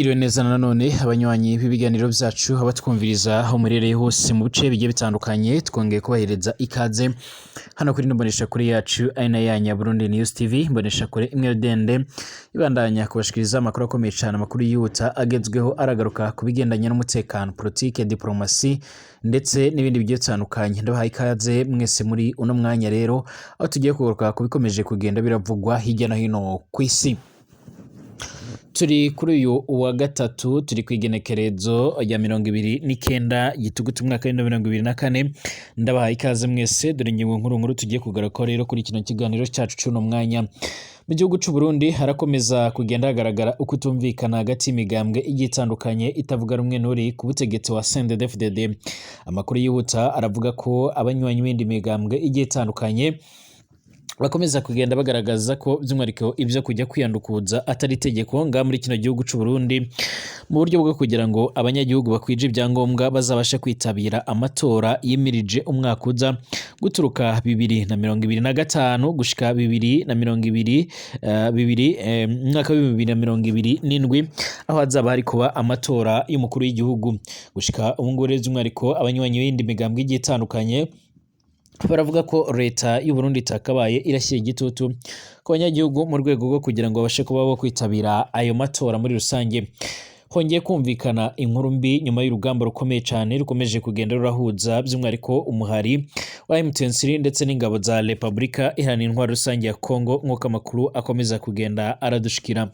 Mwiriwe neza nanone abanywanyi b'ibiganiro vyacu, abatwumviriza aho muherereye hose mu bice bigiye bitandukanye. Twongeye kubahereza ikaze hano kuri mboneshakure yacu, ari nayo yanyu ya Burundi News TV, mboneshakure imwe rudende ibandanya kubashikiriza amakuru akomeye cane, amakuru yihuta agezweho, aragaruka ku bigendanye n'umutekano, politike, diplomasi ndetse n'ibindi bigiye bitandukanye. Ndabahaye ikaze mwese muri uno mwanya rero, aho tugiye kugaruka ku bikomeje kugenda biravugwa hirya no hino kw'isi. Turi kuri uyu wa gatatu, turi ku igenekerezo rya 29 Gitugutu, umwaka wa 2024. Ndabahaye ikaze mwese. Dore ingingo nkuru nkuru tugiye kugarukaho rero kuri kino kiganiro cyacu c'uno mwanya. Mu gihugu c'u Burundi harakomeza kugenda hagaragara ukutumvikana hagati y'imigambwe igiye itandukanye itavuga rumwe n'uri ku butegetsi wa CNDD-FDD. Amakuru yihuta aravuga ko abanywanyi b'indi migambwe igiye itandukanye bakomeza kugenda bagaragaza ko by'umwihariko ibyo kujya kwiyandukuza atari itegeko ngaha muri kino gihugu c'u Burundi, mu buryo bwo kugira ngo abanyagihugu bakwije ibyangombwa bazabashe kwitabira amatora yimirije umwaka uza, guturuka 2025 gushika bibiri na mirongo ibiri bibiri umwaka wa 2027, aho hazaba hari kuba amatora y'umukuru w'igihugu. Gushika ubu ngubu rero, by'umwihariko abanywanyi b'iyindi migambwe igiye itandukanye baravuga ko leta y'u Burundi itakabaye irashyira igitutu ku banyagihugu mu rwego rwo kugira ngo babashe kuba bo kwitabira ayo matora muri rusange. Hongeye kumvikana inkuru mbi nyuma y'urugamba rukomeye cyane rukomeje kugenda rurahuza by'umwihariko umuhari wa M23 ndetse n'ingabo za Repubulika Iharanira Intwaro Rusange ya Congo, nk'uko amakuru akomeza kugenda aradushikira.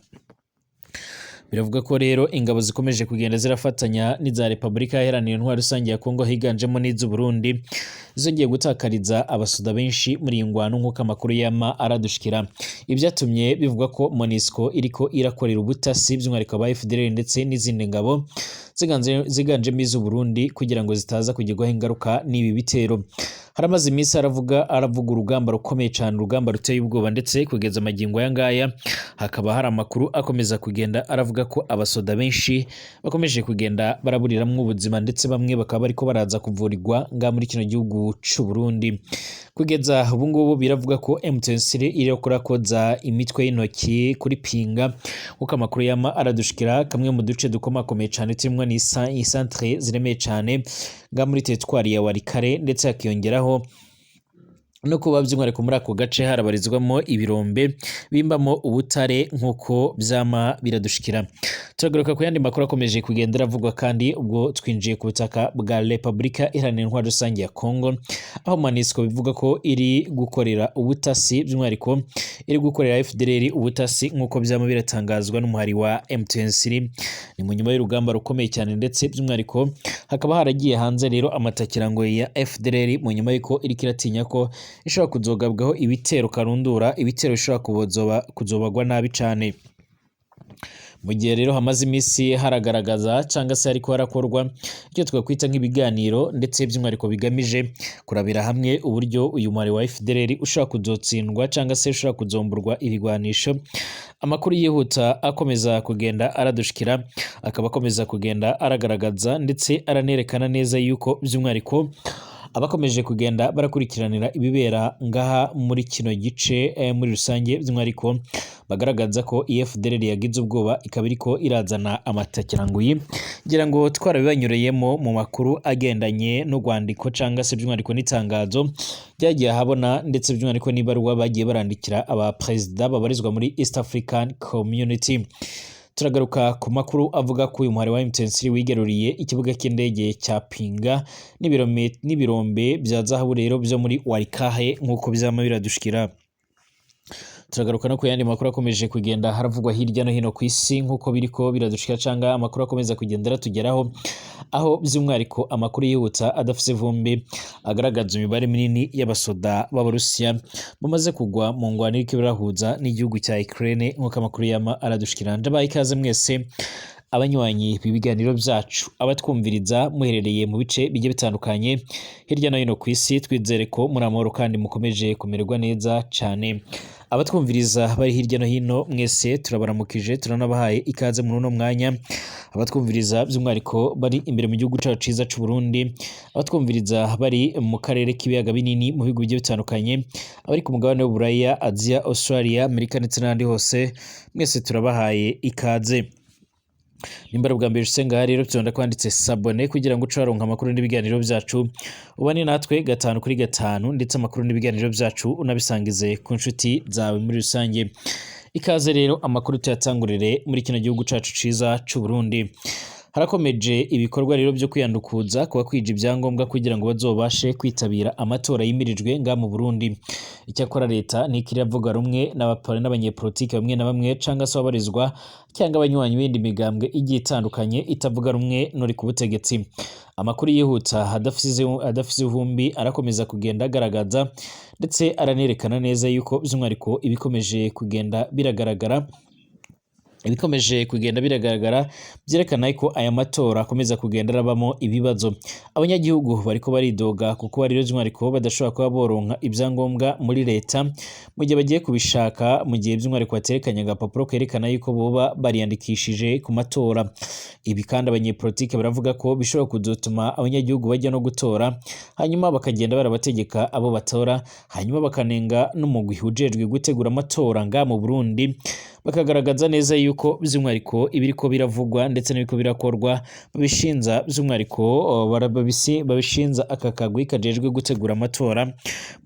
Biravuga ko rero ingabo zikomeje kugenda zirafatanya n'iza Repubulika Iharanira Intwaro Rusange ya Congo, higanjemo n'iz'u Burundi, zongeye gutakariza abasoda benshi muri iyi ngwano, nk'uko amakuru yama aradushikira. Ibyatumye bivuga ko MONUSCO iriko irakorera ubutasi by'umwihariko aba FDLR ndetse n'izindi ngabo ziganjemo iz'u Burundi, kugira ngo zitaza kugirwaho ingaruka n'ibi bitero. Haramaze iminsi aravuga urugamba rukomeye cyane, urugamba ruteye ubwoba, ndetse kugeza amagingo aya ngaya hakaba hari amakuru akomeza kugenda aravuga ko abasoda benshi bakomeje kugenda baraburiramwo ubuzima, ndetse bamwe bakaba bariko baraza kuvurirwa ngaha muri kino gihugu c'u Burundi. Kugeza ubu ngubu biravuga ko M23 iriko kurakoza imitwe y'intoki kuri Pinga, kuko amakuru yama aradushikira, kamwe mu duce dukomakomeye cane turimwo n'isantre ziremeye cane ngaha muri teritwari ya Walikale, ndetse hakiyongeraho no kuba by'umwihariko muri ako gace harabarizwamo ibirombe bimbamo ubutare, nk'uko vyama biradushikira. Turagaruka ku yandi makuru akomeje kugenda aravugwa kandi. Ubwo twinjiye ku butaka bwa Repubulika Iharanira Intwaro Rusange ya Congo, aho MONUSCO bivuga ko iri gukorera ubutasi, by'umwihariko iri gukorera FDLR ubutasi, nk'uko vyama biratangazwa n'umuhari wa M23. Ni mu nyuma y'urugamba rukomeye cyane, ndetse by'umwihariko hakaba haragiye hanze rero amatakirango ya FDLR, mu nyuma y'uko iriko iratinya ko ishobora kuzogabwaho ibitero karundura, ibitero bishobora kuzobagwa nabi cane. Mu gihe rero hamaze iminsi haragaragaza cyangwa se hariko harakorwa icyo twakwita nk'ibiganiro, ndetse by'umwihariko bigamije kurabira hamwe uburyo uyu muhari wa FDLR ushobora kuzotsindwa cyangwa se ushobora kuzomburwa ibigwanisho, amakuru yihuta akomeza kugenda aradushikira akaba akomeza kugenda aragaragaza ndetse aranerekana neza yuko by'umwihariko abakomeje kugenda barakurikiranira ibibera ngaha muri kino gice muri rusange, by'umwihariko bagaragaza ko FDLR yagize ubwoba, ikaba iriko irazana amatakiranguyi. Ngira ngo twarabibanyureyemo mu makuru agendanye n'urwandiko cyangwa se by'umwihariko n'itangazo ryagiye ahabona, ndetse by'umwihariko n'ibaruwa bagiye barandikira aba perezida babarizwa muri East African Community. Turagaruka ku makuru avuga ko uyu muhari wa M23 wigaruriye ikibuga cy'indege cya Pinga n'ibirombe bya zahabu rero byo muri Walikale, nk'uko bizama biradushikira. Turagaruka no ku yandi makuru akomeje kugenda haravugwa hirya no hino ku isi, nk'uko biriko biradushikira, cyangwa amakuru akomeza kugenda aratugeraho, aho by'umwihariko amakuru yihuta adafise ivumbi agaragaza imibare minini y'abasoda b'Abarusiya bamaze kugwa mu ngwano iriko irahuza n'igihugu cya Ukraine, nk'uko amakuru yama aradushikira. Ndabaha ikaze mwese abanywanyi b'ibiganiro byacu, abatwumviriza muherereye mu bice bigiye bitandukanye hirya no hino ku isi. Twizere ko muri amahoro kandi mukomeje kumererwa neza cyane. Abatwumviriza bari hirya no hino mwese turabaramukije, turanabahaye ikaze muri uno mwanya. Abatwumviriza by'umwihariko bari imbere mu gihugu cyacu cyiza cy'u Burundi, abatwumviriza bari mu karere k'ibiyaga binini mu bihugu bigiye bitandukanye, abari ku mugabane w'Uburaya, Aziya, Australia, Amerika ndetse n'ahandi hose, mwese turabahaye ikaze. Nimba ari ubwa mbere ushitse ngaha rero, vyonda kwanditse s'abonner kugira ngo uce waronka amakuru n'ibiganiro vyacu, ubane natwe gatanu kuri gatanu, ndetse amakuru n'ibiganiro vyacu unabisangize ku nshuti zawe muri rusange. Ikaze rero, amakuru tuyatangurire muri kino gihugu cacu ciza c'u Burundi. Harakomeje ibikorwa rero byo kwiyandukuza kuba kwija ibyangombwa kugira ngo bazobashe kwitabira amatora yimirijwe nga mu Burundi. Icyakora leta ntikiravuga rumwe n'abanyepolitike bamwe na bamwe, canga se ababarizwa cyangwa abanywanyi b'indi migambwe igiye itandukanye itavuga rumwe n'uri ku butegetsi. Amakuru yihuta adafise ivumbi arakomeza kugenda agaragaza ndetse aranerekana neza yuko by'umwihariko ibikomeje kugenda biragaragara byerekana ko aya matora akomeza kugenda arabamo ibibazo. Abanyagihugu bariko baridoga kuko rero by'umwihariko badashobora kuba boronka ibyangombwa muri leta mu gihe bagiye kubishaka, mu gihe by'umwihariko baterekanye agapapuro kerekana yuko boba bariyandikishije ku matora. Ibi kandi abanyepolitike baravuga ko bishobora kuzotuma abanyagihugu bajya no gutora, hanyuma bakagenda barabategeka abo batora, hanyuma bakanenga n'umugwi ujejwe gutegura amatora nga mu Burundi, bakagaragaza neza yuko by'umwihariko ibiriko biravugwa ndetse n'ibiriko birakorwa babishinza by'umwihariko babishinza aka kagwi kajejwe gutegura amatora,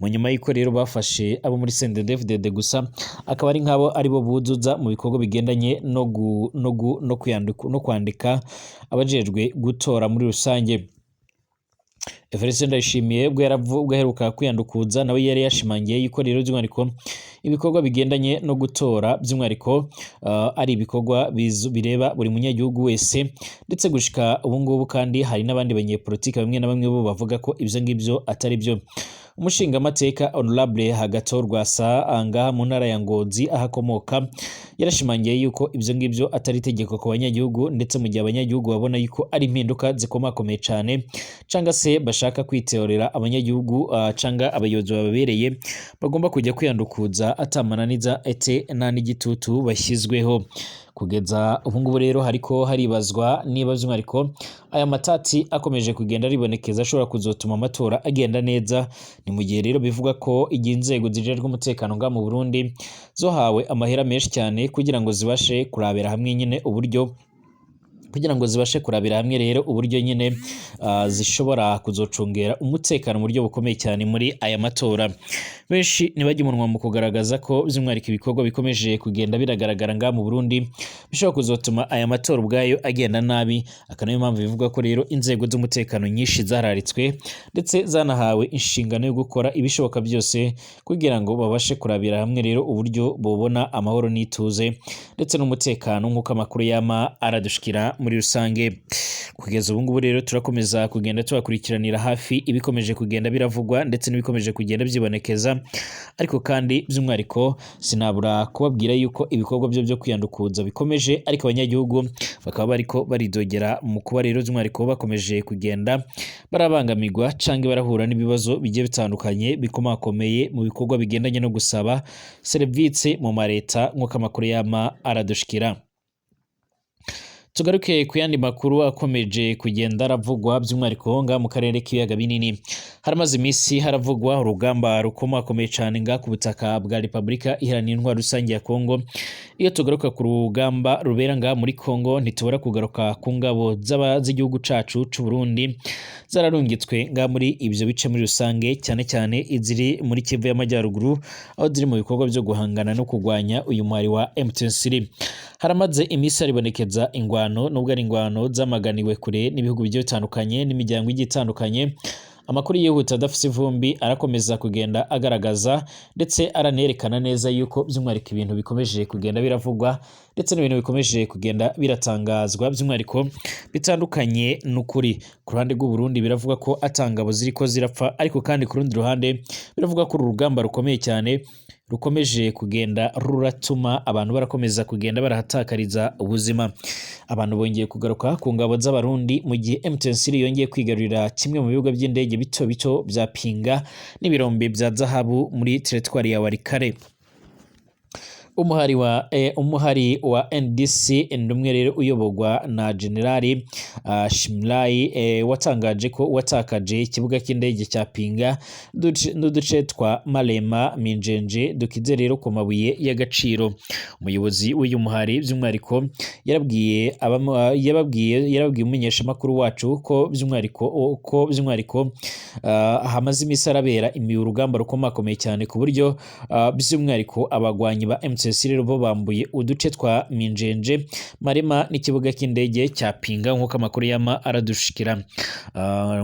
mu nyuma y'uko rero bafashe abo muri CNDD-FDD gusa, akaba ari nk'abo aribo buzuza mu bikorwa bigendanye no gu, no gu, no kwiyandika, no kwandika abajejwe gutora muri rusange. Evariste Ndayishimiye ubwo aheruka kwiyandukuza, nawe yari yashimangiye yuko rero by'umwihariko ibikorwa bigendanye no gutora by'umwihariko ari ibikorwa bireba buri munyagihugu wese. Ndetse gushika ubu ngubu kandi hari n'abandi banyepolitike bamwe na bamwe bo bavuga ko ibyo ngibyo atari byo. Umushingamateka Honorable Hagato Rwasa ngaha mu ntara ya Ngozi aho akomoka, yarashimangiye yuko ibyo ngibyo atari itegeko ku banyagihugu, ndetse mu gihe abanyagihugu babona yuko ari impinduka zikomakomeye cyane cyangwa se bashaka kwitorera abanyagihugu cyangwa abayobozi bababereye, bagomba kujya kwiyandukuza atamananiza ete nta n'igitutu bashyizweho. Kugeza ubu ngubu rero hariko haribazwa niba by'umwihariko aya matati akomeje kugenda aribonekeza ashobora kuzotuma amatora agenda neza. Ni mu gihe rero bivuga ko igihe inzego zijejwe umutekano nga mu Burundi zohawe amahera menshi cyane kugira ngo zibashe kurabira hamwe nyine uburyo kugira ngo zibashe kurabira hamwe rero uburyo nyine zishobora kuzocungera umutekano mu buryo bukomeye cyane muri aya matora. Benshi ntibajya umunwa mu kugaragaza ko by'umwihariko ibikorwa bikomeje kugenda biragaragara ngaha mu Burundi bishobora kuzotuma aya matora ubwayo agenda nabi, akaba niyo mpamvu bivugwa ko rero inzego z'umutekano nyinshi zararitswe ndetse zanahawe inshingano yo gukora ibishoboka byose kugira ngo babashe kurabira hamwe rero uburyo bobona amahoro n'ituze ndetse n'umutekano, nk'uko amakuru yama aradushikira muri rusange. Kugeza ubu ngubu rero turakomeza kugenda tubakurikiranira hafi ibikomeje kugenda biravugwa ndetse n'ibikomeje kugenda byibonekeza, ariko kandi by'umwihariko sinabura kubabwira yuko ibikorwa byo byo kwiyandukuza bikomeje, ariko abanyagihugu bakaba bariko baridogera mu kuba rero by'umwihariko bakomeje kugenda barabangamirwa canke barahura n'ibibazo bigiye bitandukanye bikomakomeye mu bikorwa bigendanye no gusaba serivisi mu mareta, nk'uko amakuru yama aradushikira. Tugaruke ku yandi makuru akomeje kugenda aravugwa by'umwihariko ngaha mu karere k'ibiyaga binini. Haramaze iminsi haravugwa urugamba rukomakomeye cyane ngaha ku butaka bwa Repubulika Iharanira Intwaro Rusange ya Kongo. Iyo tugaruka ku rugamba rubera ngaha muri Kongo, ntitubura kugaruka ku ngabo z'igihugu cacu c'u Burundi zararungitswe ngaha muri ibyo bice muri rusange, cyane cyane iziri muri Kivu y'Amajyaruguru, aho ziri mu bikorwa byo guhangana no kurwanya uyu mwari wa M23. Haramaze iminsi haribonekeza ingwano, nubwo ari ingwano zamaganiwe kure n'ibihugu bigiye bitandukanye n'imiryango igiye itandukanye. Amakuru yihuta adafise ivumbi arakomeza kugenda agaragaza ndetse aranerekana neza yuko by'umwihariko ibintu bikomeje kugenda biravugwa ndetse n'ibintu bikomeje kugenda biratangazwa by'umwihariko bitandukanye n'ukuri. Ku ruhande rw'u Burundi biravuga ko atangabo ziriko zirapfa, ariko kandi ku rundi ruhande biravuga ko uru rugamba rukomeye cyane rukomeje kugenda ruratuma abantu barakomeza kugenda barahatakariza ubuzima. Abantu bongeye kugaruka ku ngabo z'Abarundi mu gihe M23 yongeye kwigarurira kimwe mu bibuga by'indege bito bito bya Pinga n'ibirombe bya zahabu muri teritwari ya Walikale. Umuhari wa NDC ndumwe rero uyoborwa na Generali Shimlai watangaje ko watakaje ikibuga cy'indege cya Pinga n'uduce twa Malema Minjenje dukize rero ku mabuye y'agaciro. Umuyobozi w'uyu muhari by'umwihariko yarabwiye umumenyeshamakuru wacu ko by'umwihariko hamaze iminsi harabera urugamba rukomakomeye cyane, ku buryo by'umwihariko abagwanyi ba M23 rero bo bambuye uduce twa Minjenje, Marema n'ikibuga cy'indege cya Pinga, nk'uko amakuru yama aradushikira.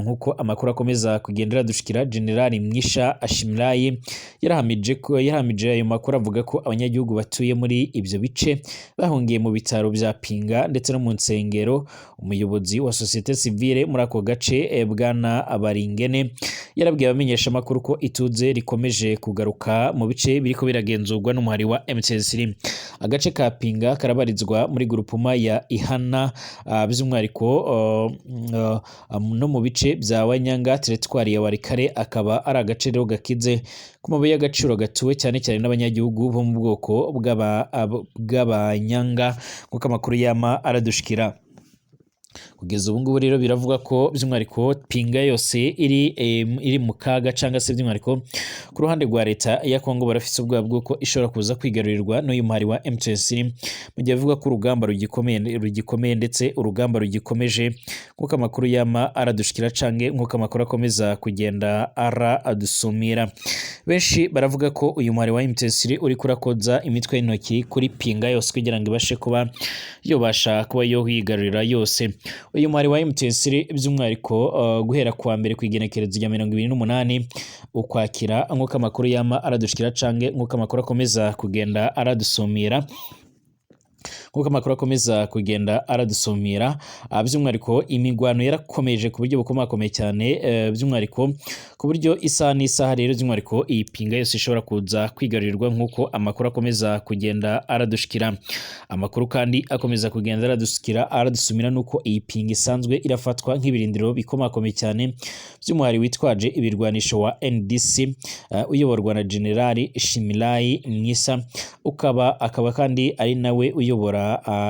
Nk'uko amakuru akomeza kugenda aradushikira, General Mwisha Ashimlayi yarahamije ayo makuru, avuga ko abanyagihugu batuye muri ibyo bice bahungiye mu bitaro bya Pinga ndetse no mu nsengero. Umuyobozi wa société civile muri ako gace, Bwana Abaringene, yarabwiye abamenyeshamakuru ko ituze rikomeje kugaruka mu bice biriko biragenzurwa n'umuhari wa M23. Agace ka Pinga karabarizwa muri groupement ya Ihana, by'umwihariko no mu bice bya Wanyanga, teritwari ya Walikale, akaba ari agace rero gakize ku mabuye y'agaciro, gatuwe cyane cyane n'abanyagihugu bo mu bwoko bw'Abanyanga, nk'uko amakuru yama aradushikira. Kugeza ubu ngubu rero biravuga ko by'umwihariko Pinga yose iri mu kaga, cyangwa se by'umwihariko ku ruhande rwa leta ya Kongo barafise ubwoba bw'uko ishobora kuza kwigarurirwa n'uyu muhari wa M23, mu gihe avuga ko urugamba rugikomeye ndetse urugamba rugikomeje, nk'uko amakuru yama aradushikira cange nk'uko amakuru akomeza kugenda aradusumira. Benshi baravuga ko uyu muhari wa M23 uri kurakoza imitwe y'intoki kuri Pinga yose kugira ngo ibashe kuba yobasha kuba yo kwigarurira yose. Uyu muhari wa M23 by'umwihariko, guhera kuwa mbere ku igenekerezo rya 28 Ukwakira, nk'uko amakuru yama aradushikira cange nk'uko amakuru akomeza kugenda aradusumira, by'umwihariko imigwano yarakomeje ku buryo bukomakomeye cyane, by'umwihariko ku buryo isaha n'isaha rero by'umwihariko iyi Pinga yose ishobora kuza kwigarurirwa, nk'uko amakuru akomeza kugenda aradushikira. Amakuru kandi akomeza kugenda aradushikira, aradusumira, nuko iyi Pinga isanzwe irafatwa nk'ibirindiro bikomakomeye cyane by'umuhari witwaje ibirwanisho wa NDC, uyoborwa na Generali Shimilai Mwisa, ukaba akaba kandi ari nawe uyobora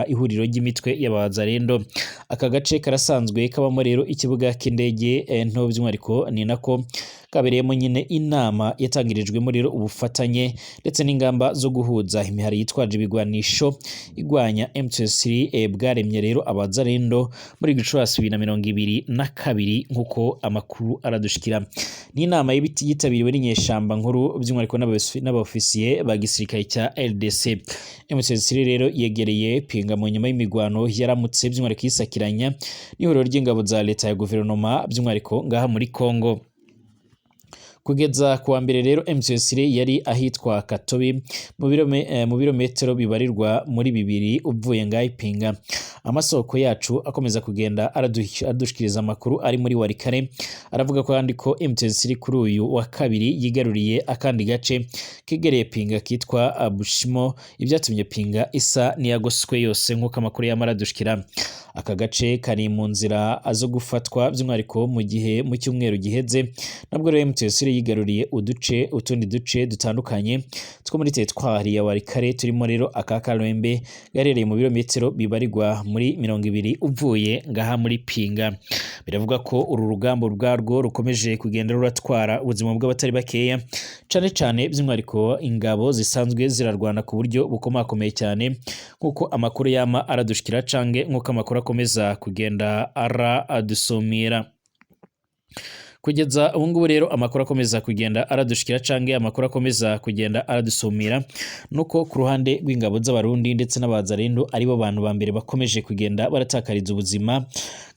ihuriro ry'imitwe y'Abazarendo. Aka gace karasanzwe kabamo rero ikibuga cy'indege nto, by'umwihariko ni nako kabereyemo nyine inama yatangirijwemo rero ubufatanye ndetse n'ingamba zo guhuza imihari yitwaje ibigwanisho igwanya M23, bwaremye rero Abazarendo muri Gicurasi 2022, nk'uko amakuru aradushikira. Ni inama y'ibiti yitabiriwe n'inyeshamba nkuru, by'umwihariko n'abaofisiye ba gisirikare cya RDC. M23 rero yegereye Pinga mu nyuma y'imigwano yaramutse by'umwihariko yisakiranya n'ihuriro ry'ingabo za leta ya guverinoma, by'umwihariko ngaha muri Congo. Kugeza kuwa mbere rero M23 yari ahitwa Katobi, mu birometero bibarirwa muri 2 uvuye ngaha Pinga. Amasoko yacu akomeza kugenda aradushikiriza amakuru ari muri Walikale aravuga ko kandi ko M23 kuri uyu wa kabiri yigaruriye akandi gace kegereye Pinga kitwa Bushimo, ibyatumye Pinga isa n'iyagoswe yose, nk'uko amakuru yama aradushikira. Aka gace kari mu nzira zo gufatwa, by'umwihariko mu gihe mu cyumweru giheze nabwo rero M23 yigaruriye utundi duce dutandukanye two muri teritwari ya Walikale, turimo rero aka Karembe gaherereye mu birometero bibarirwa muri 20 uvuye ngaha muri Pinga. Biravuga ko uru rugamba ubwarwo rukomeje kugenda ruratwara ubuzima bw'abatari bakeya, cane cane by'umwihariko ingabo zisanzwe zirarwana ku buryo bukomakomeye cyane, nk'uko amakuru yama aradushikira cange nk'uko amakuru akomeza kugenda aradusumira. Kugeza ubu ngubu rero amakuru akomeza kugenda aradushikira cange amakuru akomeza kugenda aradusumira nuko ku ruhande rw'ingabo z'Abarundi ndetse n'Abazarendo aribo bantu ba mbere bakomeje kugenda baratakariza ubuzima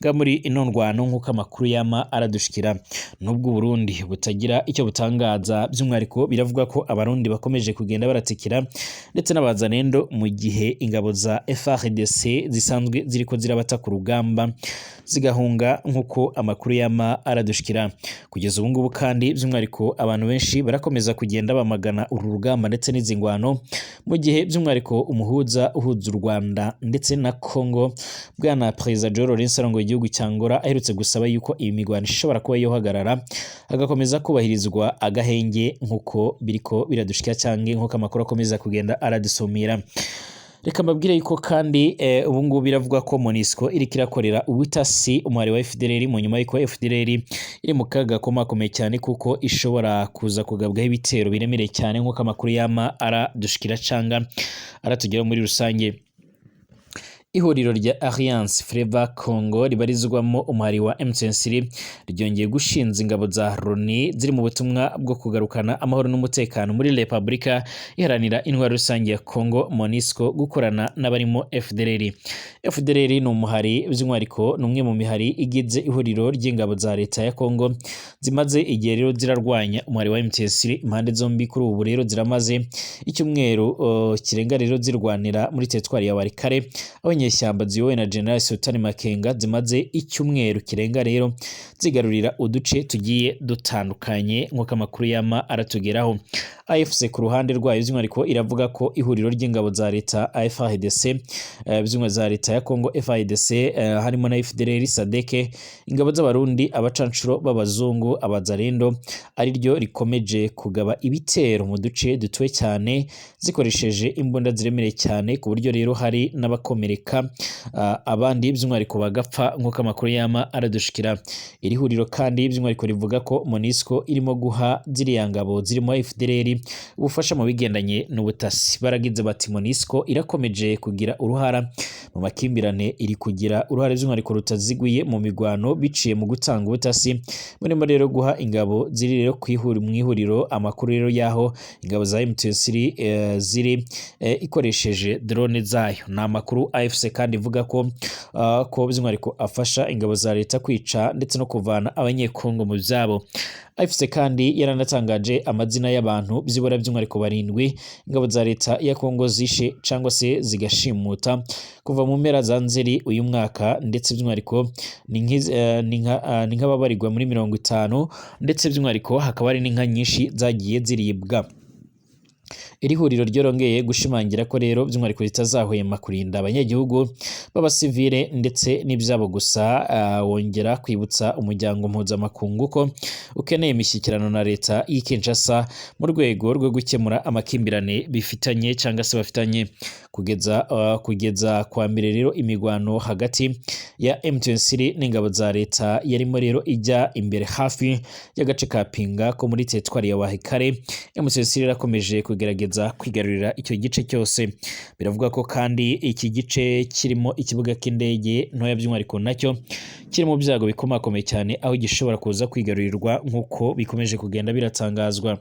bwa muri ino ndwano, nk'uko amakuru yama aradushikira. Nubwo Burundi butagira icyo butangaza, by'umwihariko biravuga ko Abarundi bakomeje kugenda baratikira ndetse n'Abazarendo, mu gihe ingabo za FARDC zisanzwe ziriko zirabata ku rugamba zigahunga, nk'uko amakuru yama aradushikira. Kugeza ubu ngubu kandi by'umwihariko abantu benshi barakomeza kugenda bamagana uru rugamba ndetse n'izi ngwano, mu gihe by'umwihariko umuhuza uhuza u Rwanda ndetse na Congo, bwana Perezida João Lourenço arongoye igihugu cya Angola, aherutse gusaba yuko iyi mirwano ishobora kuba yohagarara, hagakomeza kubahirizwa agahenge nk'uko biriko biradushikira cyangwa nk'uko amakuru akomeza kugenda aradusumira. Reka mbabwire yuko kandi ubu ngubu biravugwa ko MONUSCO iriko irakorera ubutasi umuhari wa FDLR, mu nyuma y'uko FDLR iri mu kaga gakomakomeye cyane, kuko ishobora kuza kugabwaho ibitero biremereye cyane nk'uko amakuru yama aradushikira canga aratugeraho muri rusange. Ihuriro rya Alliance Fleuve Congo ribarizwamo umuhari wa M23 ryongeye gushinza ingabo za Loni ziri mu butumwa bwo kugarukana amahoro n'umutekano muri Repubulika Iharanira Intwaro Rusange ya Congo, MONUSCO, gukorana n'abarimo FDLR. FDLR ni umuhari by'umwihariko ni umwe mu mihari igize ihuriro ry'ingabo za leta ya Congo zimaze igihe rero zirarwanya umuhari wa M23. Impande zombi kuri ubu rero ziramaze icyumweru kirenga rero zirwanira muri teritwari ya Walikale, aho inyeshyamba ziyobowe na General Sultani Makenga zimaze icyumweru kirenga rero zigarurira uduce tugiye dutandukanye nk'uko amakuru yama aratugeraho. AFC ku ruhande rwayo by'umwihariko iravuga ko ihuriro ry'ingabo za leta FARDC, by'umwihariko za leta ya Congo FARDC, harimo na FDLR, SADC, ingabo z'Abarundi, abacanshuro b'abazungu, abazarendo, ari ryo rikomeje kugaba ibitero mu duce dutuwe cyane zikoresheje imbunda ziremereye cyane, ku buryo rero hari n'abakomereka, abandi by'umwihariko bagapfa nk'uko amakuru yama aradushikira. Iri huriro kandi by'umwihariko rivuga ko MONUSCO irimo guha ziriya ngabo zirimo FDLR ubufasha mu bigendanye n'ubutasi. Baragize bati: "MONUSCO irakomeje kugira uruhara mu makimbirane, iri kugira uruhare by'umwihariko rutaziguye mu migwano biciye mu gutanga ubutasi, murimo rero guha ingabo ziri rero mu ihuriro amakuru rero y'aho ingabo za M23 ziri ikoresheje drone zayo." Ni amakuru AFC kandi ivuga ko by'umwihariko afasha ingabo za leta kwica ndetse no kuvana Abanyekongo mu byabo. AFC kandi yaranatangaje amazina y'abantu byibura by'umwihariko barindwi ingabo za leta ya Kongo zishe cyangwa se zigashimuta kuva mu mpera za Nzeri uyu mwaka, ndetse by'umwihariko ni nk'ababarirwa muri 50, ndetse by'umwihariko hakaba hari n'inka nyinshi zagiye ziribwa. Iri huriro ryorongeye gushimangira ko rero by'umwihariko ritazahwema kurinda abanyagihugu b'abasivile ndetse n'ibyabo gusa, wongera kwibutsa umuryango mpuzamakungu ko ukeneye imishyikirano na leta y'i Kinshasa mu rwego rwo gukemura amakimbirane bifitanye cyangwa se bafitanye. Kugeza kwa mbere rero imigwano hagati ya M23 n'ingabo za leta yarimo rero ijya imbere hafi y'agace ka Pinga ko muri teritwari ya Walikale. M23 irakomeje kugerageza kwigarurira icyo gice cyose. Biravuga ko kandi iki gice kirimo ikibuga cy'indege ntoya by'umwihariko nacyo kiri mu byago bikomakomeye cyane, aho gishobora kuza kwigarurirwa nk'uko bikomeje kugenda biratangazwa.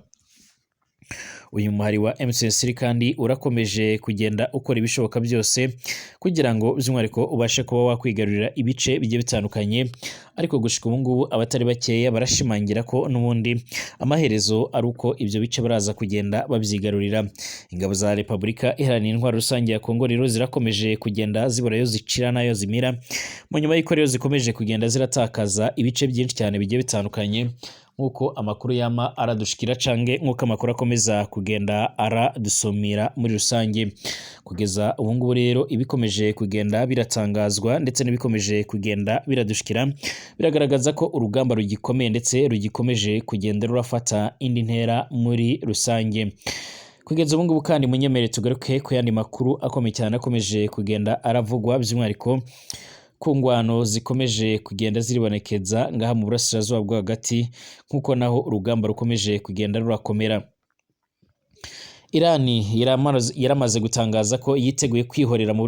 Uyu muhari wa M23 kandi urakomeje kugenda ukora ibishoboka byose kugira ngo by'umwihariko ubashe kuba wakwigarurira ibice bigiye bitandukanye, ariko gushika ubu ngubu abatari bakeya barashimangira ko n'ubundi amaherezo ari uko ibyo bice baraza kugenda babyigarurira. Ingabo za Repubulika Iharanira Intwaro Rusange ya Kongo rero zirakomeje kugenda zibura ayo zicira n'ayo zimira, mu nyuma y'uko rero zikomeje kugenda ziratakaza ibice byinshi cyane bigiye bitandukanye nk'uko amakuru yama aradushikira cange nk'uko amakuru akomeza kugenda aradusumira muri rusange. Kugeza ubu ngubu rero ibikomeje kugenda biratangazwa ndetse n'ibikomeje kugenda biradushikira biragaragaza ko urugamba rugikomeye ndetse rugikomeje kugenda rurafata indi ntera muri rusange. Kugeza ubu ngubu kandi munyemere tugaruke ku yandi makuru akomeye cyane akomeje kugenda aravugwa, by'umwihariko ku ngwano zikomeje kugenda ziribonekeza ngaha mu burasirazuba bwo hagati, nk'uko naho urugamba rukomeje kugenda rurakomera. Irani yaramaze gutangaza ko yiteguye kwihorera mu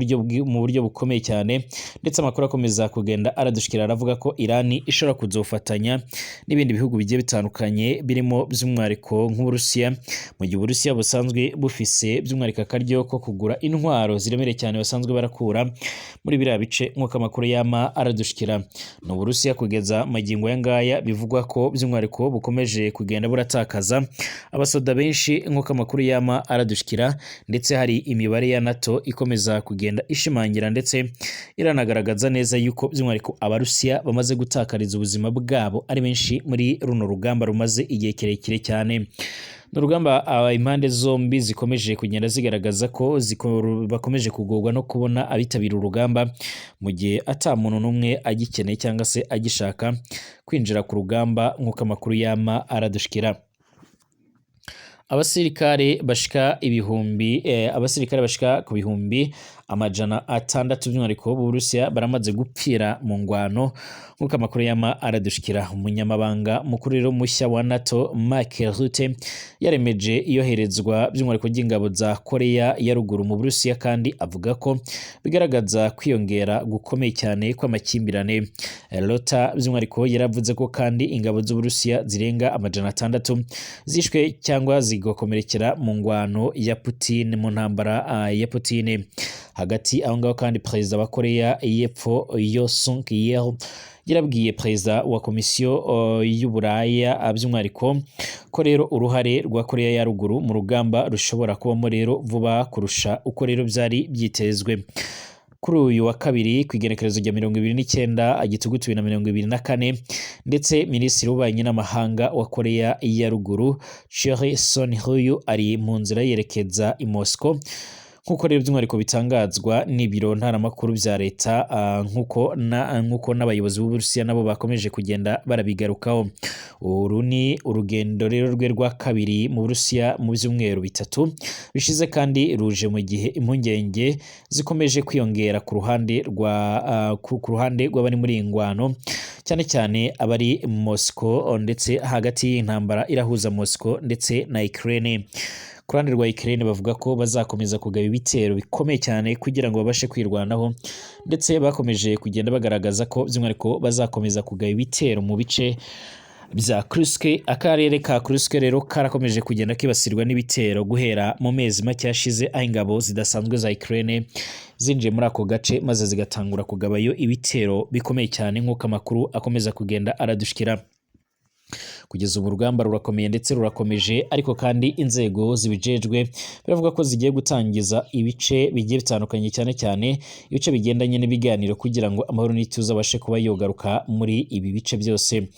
buryo bukomeye cyane, ndetse amakuru akomeza kugenda aradushikira aravuga ko Irani ishobora kuzofatanya n'ibindi bihugu bigiye bitandukanye birimo by'umwihariko nk'Uburusiya, mu gihe Uburusiya busanzwe bufise by'umwihariko akaryo ko kugura intwaro ziremereye cyane basanzwe barakura muri biriya bice nk'uko amakuru yama aradushikira. Ni Uburusiya kugeza magingo aya ngaya bivugwa ko by'umwihariko bukomeje kugenda buratakaza abasoda benshi nk'uko amakuru yama yama aradushikira, ndetse hari imibare ya NATO ikomeza kugenda ishimangira ndetse iranagaragaza neza yuko by'umwihariko Abarusiya bamaze gutakariza ubuzima bwabo ari benshi muri runo rugamba rumaze igihe kirekire cyane. Ni urugamba impande zombi zikomeje kugenda zigaragaza ko bakomeje kugorwa no kubona abitabira urugamba, mu gihe ata muntu n'umwe agikeneye cyangwa se agishaka kwinjira ku rugamba, nk'uko amakuru yama aradushikira. Abasirikare bashika ku 600,000 by'umwihariko b'Uburusiya baramaze gupfira mu ngwano, nk'uko amakuru yama aradushikira. Umunyamabanga mukuru rero mushya wa NATO Mark Rutte yaremeje iyoherezwa by'umwihariko ry'ingabo za Korea ya ruguru mu Burusiya, kandi avuga ko bigaragaza kwiyongera gukomeye cyane kw'amakimbirane. Rutte by'umwihariko yaravuze ko kandi ingabo z'Uburusiya zirenga 600 zishwe cyangwa zigakomerekera mu ngwano ya Putin, mu ntambara ya Putin. Hagati aho ngaho kandi, perezida wa Korea y'Epfo Yoon Suk Yeol yarabwiye perezida wa komisiyo y'Uburaya by'umwihariko ko rero uruhare rwa Korea ya ruguru mu rugamba rushobora kubamo rero vuba kurusha uko rero byari byitezwe. Kuri uyu wa kabiri, ku igenekerezo rya 29 Gitugutu 2024, ndetse minisitiri w'ububanyi n'amahanga wa Korea ya ruguru Choe Son Hui ari mu nzira yerekeza i Moscow, nk'uko rero by'umwihariko bitangazwa n'ibiro ntaramakuru bya leta, nk'uko n'abayobozi b'Uburusiya nabo bakomeje kugenda barabigarukaho. Uru ni urugendo rero rwe rwa kabiri mu Burusiya mu byumweru 3 bishize, kandi ruje mu gihe impungenge zikomeje kwiyongera ku ruhande rw'abari muri iyi ngwano, cyane cyane abari Moscow, ndetse hagati y'intambara irahuza Moscow ndetse na Ukraine. Ku ruhande rwa Ukraine bavuga ko bazakomeza kugaba ibitero bikomeye cyane kugira ngo babashe kwirwanaho, ndetse bakomeje kugenda bagaragaza ko by'umwihariko bazakomeza kugaba ibitero mu bice bya Kursk. Akarere ka Kursk rero karakomeje kugenda kibasirwa n'ibitero guhera mu mezi make yashize, aho ingabo zidasanzwe za Ukraine zinjiye muri ako gace maze zigatangura kugabayo ibitero bikomeye cyane, nk'uko amakuru akomeza kugenda aradushikira. Kugeza ubu urugamba rurakomeye ndetse rurakomeje, ariko kandi inzego zibijejwe biravuga ko zigiye gutangiza ibice bigiye bitandukanye, cyane cyane ibice bigendanye n'ibiganiro, kugira ngo amahoro n'ituze abashe kuba yogaruka muri ibi bice byose.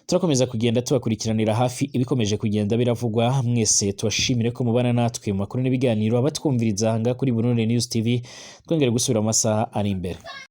Turakomeza kugenda tubakurikiranira hafi ibikomeje kugenda biravugwa. Mwese tubashimire ko mubana natwe mu makuru n'ibiganiro, abatwumviriza aha ngaha kuri Burundi News TV. Twongere gusubira mu masaha ari imbere.